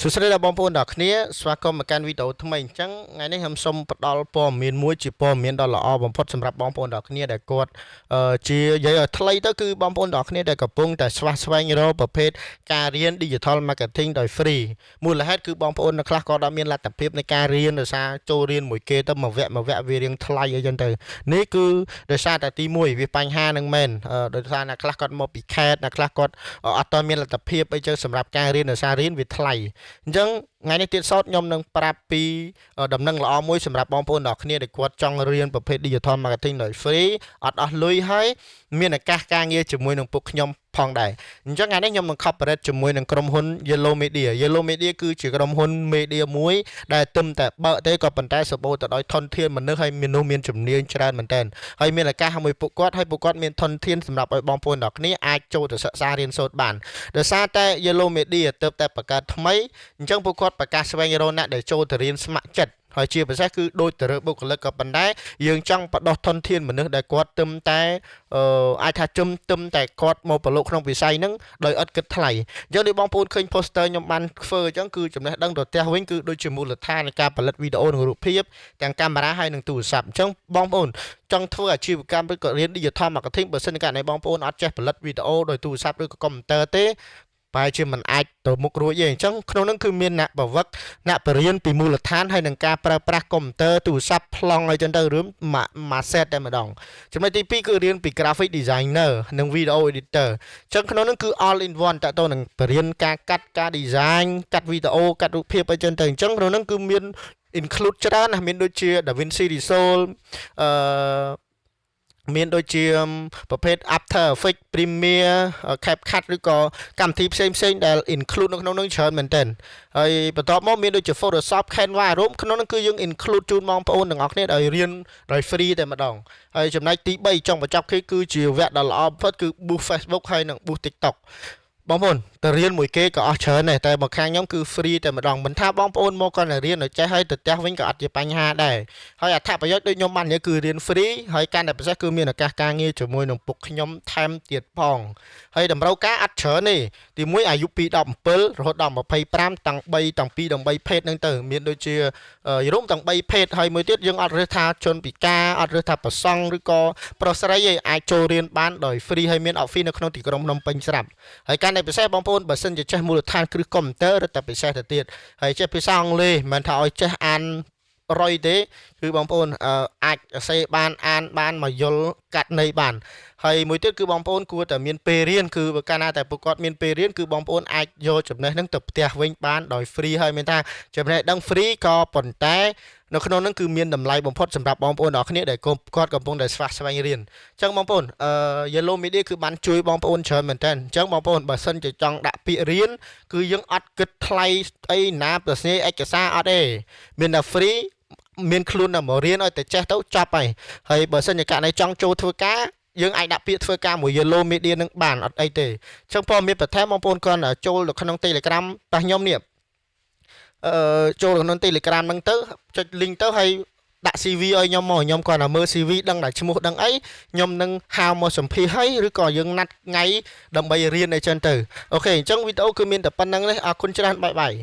សួស្តីដល់បងប្អូនទាំងអស់គ្នាស្វាគមន៍មកកាន់វីដេអូថ្មីអញ្ចឹងថ្ងៃនេះខ្ញុំសូមផ្ដល់ព័ត៌មានមួយជាព័ត៌មានដ៏ល្អបំផុតសម្រាប់បងប្អូនទាំងអស់គ្នាដែលគាត់អឺជានិយាយឲ្យខ្លីទៅគឺបងប្អូនទាំងអស់គ្នាដែលកំពុងតែស្វះស្វែងរកប្រភេទការរៀន Digital Marketing ដោយ free មូលហេតុគឺបងប្អូននៅខ្លះក៏អត់មានលទ្ធភាពនៃការរៀនដោយសារចូលរៀនមួយគេទៅមួយវគ្គមួយវគ្គវារៀងថ្លៃអីចឹងទៅនេះគឺដោយសារតែទី1វាបញ្ហានឹងមែនអឺដោយសារអ្នកខ្លះគាត់មកពីខេត្តអ្នកខ្លះគាត់អត់ទាន់មានលទ្ធភាពអីចឹងសម្រាប់ការរៀនដោយសាររៀនវាថ្លៃអញ្ចឹងថ្ងៃនេះទៀតសោតខ្ញុំនឹងប្រាប់ពីដំណឹងល្អមួយសម្រាប់បងប្អូនទាំងអស់គ្នាដែលគាត់ចង់រៀនប្រភេទ Digital Marketing ដោយ free អត់អស់លុយហើយមានឱកាសការងារជាមួយនឹងពួកខ្ញុំផងដែរអញ្ចឹងថ្ងៃនេះខ្ញុំនឹង cooperate ជាមួយនឹងក្រុមហ៊ុន Yellow Media Yellow Media គឺជាក្រុមហ៊ុន media មួយដែលទឹមតែបើកទេក៏ប៉ុន្តែសម្បូរទៅដោយធនធានមនុស្សហើយមនុស្សមានជំនាញច្រើនមែនទែនហើយមានឱកាសមួយពួកគាត់ហើយពួកគាត់មានធនធានសម្រាប់ឲ្យបងប្អូនទាំងអស់គ្នាអាចចូលទៅសិក្សារៀនសូត្របានដោយសារតែ Yellow Media ទើបតែបង្កើតថ្មីអញ្ចឹងពួកគាត់ប្រកាសស្វែងរកអ្នកដែលចូលទៅរៀនស្ម័គ្រចិត្តហើយជាពិសេសគឺដូចទៅរើបុគ្គលិកក៏ប៉ុន្តែយើងចង់បដោះធនធានមនុស្សដែលគាត់ទឹមតែអឺអាចថាជឹមទឹមតែគាត់មកប្រឡូកក្នុងវិស័យហ្នឹងដោយឥតគិតថ្លៃអញ្ចឹងដូចបងប្អូនឃើញ poster ខ្ញុំបានធ្វើអញ្ចឹងគឺចំណេះដឹងទៅផ្ទះវិញគឺដូចជាមូលដ្ឋាននៃការផលិតវីដេអូនិងរូបភាពទាំងកាមេរ៉ាហើយនិងទូរស័ព្ទអញ្ចឹងបងប្អូនចង់ធ្វើអាជីវកម្មឬក៏រៀន digital marketing បើសិនករណីបងប្អូនអត់ចេះផលិតវីដេអូដោយទូរស័ព្ទឬក៏កុំព្យូទ័រទេប្រហែលជាមិនអាចទៅមុខរួចទេអញ្ចឹងក្នុងនោះគឺមានអ្នកបវឹកអ្នកបរៀនពីមូលដ្ឋានហើយនឹងការប្រើប្រាស់កុំព្យូទ័រទូរស័ព្ទប្លង់អីចឹងទៅរឿងមួយ set តែម្ដងចំណុចទី2គឺរៀនពី graphic designer និង video editor អញ្ចឹងក្នុងនោះគឺ all in one តើតើនឹងបរៀនការកាត់ការ design កាត់វីដេអូកាត់រូបភាពអីចឹងទៅអញ្ចឹងក្នុងនោះគឺមាន include ច្រើនណាស់មានដូចជា DaVinci Resolve អឺមានដូចជាប្រភេទ After Effects Premiere CapCut ឬក៏កម្មវិធីផ្សេងផ្សេងដែល include នៅក្នុងនោះច្រើនមែនទែនហើយបន្ទាប់មកមានដូចជា Photoshop Canva រួមក្នុងនោះគឺយើង include ជូនបងប្អូនទាំងអស់គ្នាដោយរៀនដោយ free តែម្ដងហើយចំណែកទី3ចុងបញ្ចប់គឺគឺជាវគ្គដ៏ល្អបំផុតគឺ boost Facebook ហើយនិង boost TikTok បងប្អូនទៅរៀនមួយគេក៏អស់ច្រើនដែរតែមកខាងខ្ញុំគឺ free តែម្ដងមិនថាបងប្អូនមកគាត់តែរៀនឲ្យចេះហើយទៅផ្ទះវិញក៏អត់ជាបញ្ហាដែរហើយអត្ថប្រយោជន៍ដូចខ្ញុំបាននិយាយគឺរៀន free ហើយកាន់តែពិសេសគឺមានឱកាសការងារជាមួយនឹងពុកខ្ញុំថែមទៀតផងហើយតម្រូវការអត់ច្រើនទេទីមួយអាយុពី17រហូតដល់25តាំង3តាំង2ដល់3ភេទហ្នឹងទៅមានដូចជារួមទាំង3ភេទហើយមួយទៀតយើងអត់រើសថាជនពិការអត់រើសថាប្រសង់ឬក៏ប្រុសស្រីឯងអាចចូលរៀនបានដោយ free ហើយមាន office នៅក្នុងទីក្រុងភ្នំពេញស្រាប់ហើយកាន់តែពិសេសបងប្អូនបើសិនជាចេះមូលដ្ឋានគ្រឹះកុំព្យូទ័ររឹតតែពិសេសទៅទៀតហើយចេះភាសាអង់គ្លេសមិនមែនថាឲ្យចេះអានរយទេគឺបងប្អូនអាចសរសេរបានអានបានមកយល់កាត់ន័យបានហើយមួយទៀតគឺបងប្អូនគួរតែមានពេលរៀនគឺបើកាលណាតែពួកគាត់មានពេលរៀនគឺបងប្អូនអាចយកចំណេះហ្នឹងទៅផ្ទះវិញបានដោយ free ហើយមានថាចំណេះដឹង free ក៏ប៉ុន្តែនៅក្នុងហ្នឹងគឺមានតម្លៃបំផុតសម្រាប់បងប្អូនទាំងអស់គ្នាដែលគាត់កំពុងតែស្វះស្វែងរៀនអញ្ចឹងបងប្អូនអឺ Yellow Media គឺបានជួយបងប្អូនច្រើនមែនតើអញ្ចឹងបងប្អូនបើសិនជាចង់ដាក់ពាក្យរៀនគឺយើងអត់គិតថ្លៃអីណាប្រស្នេឯកសារអត់ទេមានតែ free មានខ្លួនតែមករៀនឲ្យតែចេះទៅចប់ហើយហើយបើសិនជាករណីចង់ចូលធ្វើការយើងអាចដាក់ពាក្យធ្វើការមួយ Yellow Media នឹងបានអត់អីទេអញ្ចឹងព័ត៌មានបន្ថែមបងប្អូនគ្រាន់តែចូលទៅក្នុង Telegram ប៉ះខ្ញុំនេះអឺចូលក្នុង Telegram ហ្នឹងទៅចុច link ទៅហើយដាក់ CV ឲ្យខ្ញុំមកខ្ញុំគ្រាន់តែមើល CV ដឹងតែឈ្មោះដឹងអីខ្ញុំនឹងហៅមកសម្ភាសហើយឬក៏យើងណាត់ថ្ងៃដើម្បីរៀនអីចឹងទៅOK អញ្ចឹងវីដេអូគឺមានតែប៉ុណ្្នឹងទេអរគុណច្រើន bye bye.